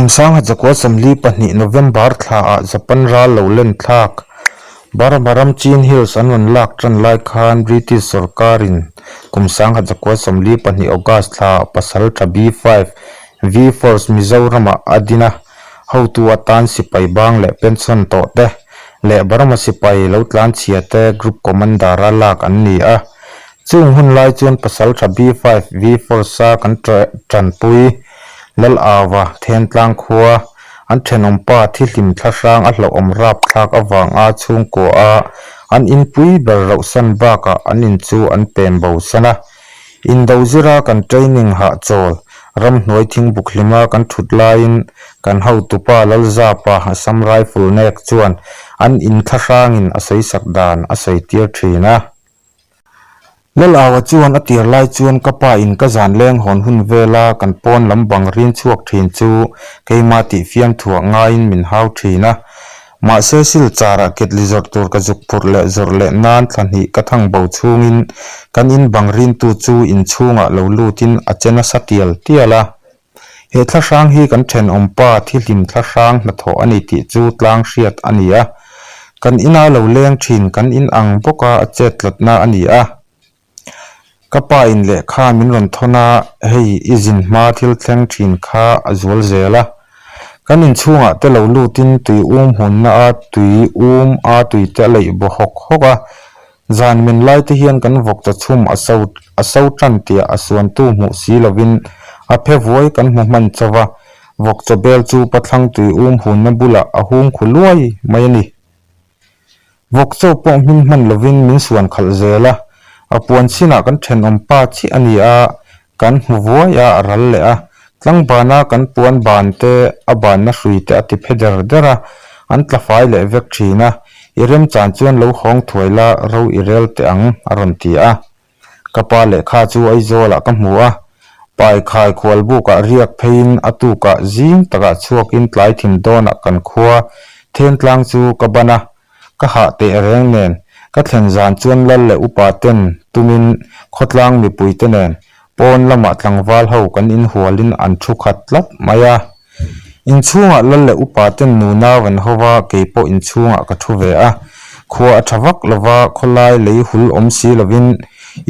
Kum 1942 November thlaah Japan ral lo len thlak Burma ram Chin Hills an rawn lak tan lai khan British sorkarin kum 1942 August thlaah pasal tha B-five V-Force Mizoramah a din a, hotu atan sipai bang leh pension tawh te leh Burma sipai lo tlanchhia te Group Commander a lak an ni a. Chung hun lai chuan Pasaltha B-five V-Force a kan tanpui Lal Ava Thentlang khua an thenawmpa thihlim thlahrang a hlauhawm rapthlak avanga chhungkua a an inpui ber rauhsan bakah an in chu an pem bosan a. Indo zira kan training hahchawl ramhnuai thingbuk hlima kan thut laiin kan hotupa Lalzapa Assam Rifle nek chuan an in thlahrangin a sawisak dan a sawi tir thin a. Lalawa chuan a tir lai chuan ka pa in ka zan leng hawn hun vela kan pawn lam bang rin chhuak thin chu keimah tih fiamthuah ngaiin min hau thin a. Mahse Silchar ah ketli zawrh tur ka zuk phurh leh zawrh leh nan thla hnih ka thang bo chhungin kan in bang rintu chu inchhungah lo lutin a che nasa tial tial a. He thlahrang hi kan thenawmpa thihlim thlahrang hnathawh a ni tih chu tlang hriat a ni a. Kan ina lo leng thin kan in ang bawka a chet tlatna a ni a. Ka pa in lehkha min rawn thawn a, hei i zin hma thil thleng thin kha a zual zel a. Kan inchhungah te lo lutin tui um hunna a tui um a tui te a leih baw hawk hawk a. Zan men lai te hian kan vawk chaw chhum a so a so tan tiah a suantu hmuh si lovin a phe vuai kan hmu hman chauh a, vawk chaw bel chu pathlang tui um hunna bulah a hung khu luai mai a ni. Vawk chaw pawh hmin hman lovin min suan khalh zel a, a puan chinah kan thenawm pa chiah a ni a, Kan hmu vuai a, a ral leh a. Tlangbana kan puan ban te, a banna hrui te a ti phe der der a, an tla fai leh vek thin a. I remchan chuan lo hawng thuai la, ro i rel teh ang, a rawn ti a. Ka pa lehkha chu Aizawlah ka hmu a. Paikhai khualbukah riak pheiin a tukah zing takah chhuakin tlai thim dawnah kan khua Thentlang chu ka ban a. Ka hah teh reng nen, ka thlen zan chuan lal leh upa ten tumin khawtlang mipui te nen pawn lamah tlangval ho kan inhualin an thu khat tlat mai a. Inchhungah lal leh upa ten nunau an ho va, kei pawh inchhungah ka thu ve a. Khua a tha vak lova, khawlai lei hul awm si lovin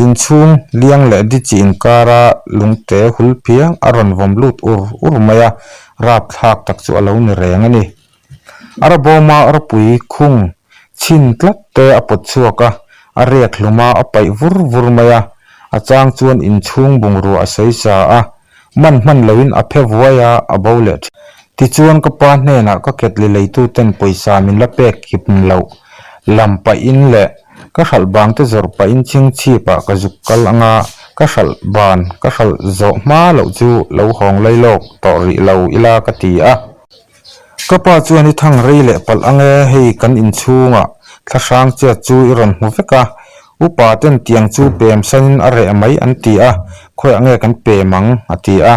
inchhung liang leh dichi inkara lungte hul phiang a rawn vawm lut ur ur mai a, rapthlak tak chu a lo ni reng a ni. A rabawma ropui khung chhin tlat te a pawt chhuak a, a rek hlum a, a paih vur vur mai a, a chang chuan inchhung bungrua a sawi sa a, man hman loin a phe vuai a, a bo leh thin. Tichuan ka pa hnenah ka ketli leituten pawisa min la pek kip loh lam pahin leh ka hralh bang te zawrh pahin chhingchhipah ka zuk kal anga ka hralh ban ka hralh zawh hma loh chu lo hawng lai lawk tawh rih lo ila ka ti a. Ka pa chuan i thang rei leh palh ang e, hei kan inchhungah thlahrang chiat chu i rawn hmu vek a, upa ten tiang chu pem sanin a reh mai an ti a, khawiah nge kan pem ang? a ti a.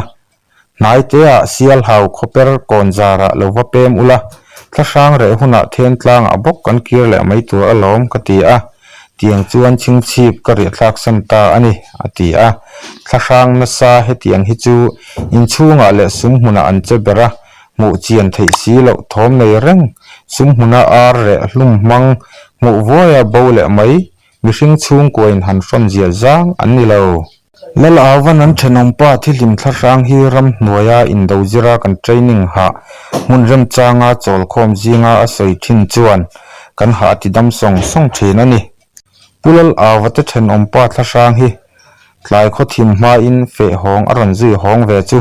Hnai teah Sialhau khawper kawn zarah lo va pem ula, thlahrang reh hunah Thentlangah bawk kan kir leh mai tur alawm ka ti a. Tiang chuan chhingchhip ka riahthlak san ta a ni, a ti a. Thlahrang nasa hetiang hi chu inchhungah leh sum hmunah an che ber a, hmuh chian theih si loh thawm nei reng, sum hmuna ar reh hlum hmang hmuh vuaia bo leh mai, mihring chhungkuain han hrawn zia zang an ni lo. Lal Auvan an thenawmpa thihlim thlahrang hi ramhnuaia indo zira kan training hah hmun remchanga chawlkhawm zinga a sawi thin chuan kan hah ti dam sawng sawng thin a ni. Pu Lal Auva te thenawmpa thlahrang hi tlai khawthim hmain feh hawng a rawn zui hawng ve chu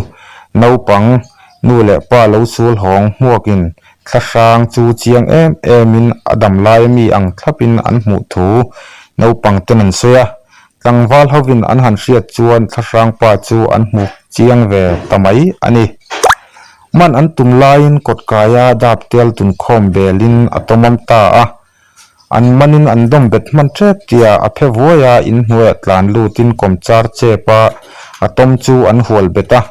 naupang nu leh pa lo sul hawng hmuakin thlahrang chu chiang em emin a dam laia mi ang thlapin an hmuh thu naupang ten an sawi a. Tlangval hovin an han hriat chuan thlahrang pa chu an hmu chiang ve ta mai a ni. Man an tum laiin kawtkaia dap tel tunkhawm belin a tawmawm ta a. An manin an dawm bet hman tep tia a phe vuai a, inhnuaiah tlan lutin kawmchar chep a, a tawm chu an hual bet a,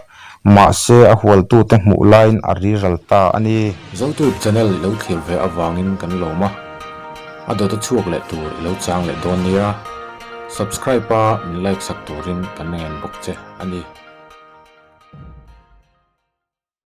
mahse a hualtute hmuh laiin a riral ta a ni. Zotube channel i lo thlir ve avangin kan lawm a, a dawt a chhuak leh tur i lo chang leh dawn nia. Subscribe a min like sak turin kan ngen bawk che a ni.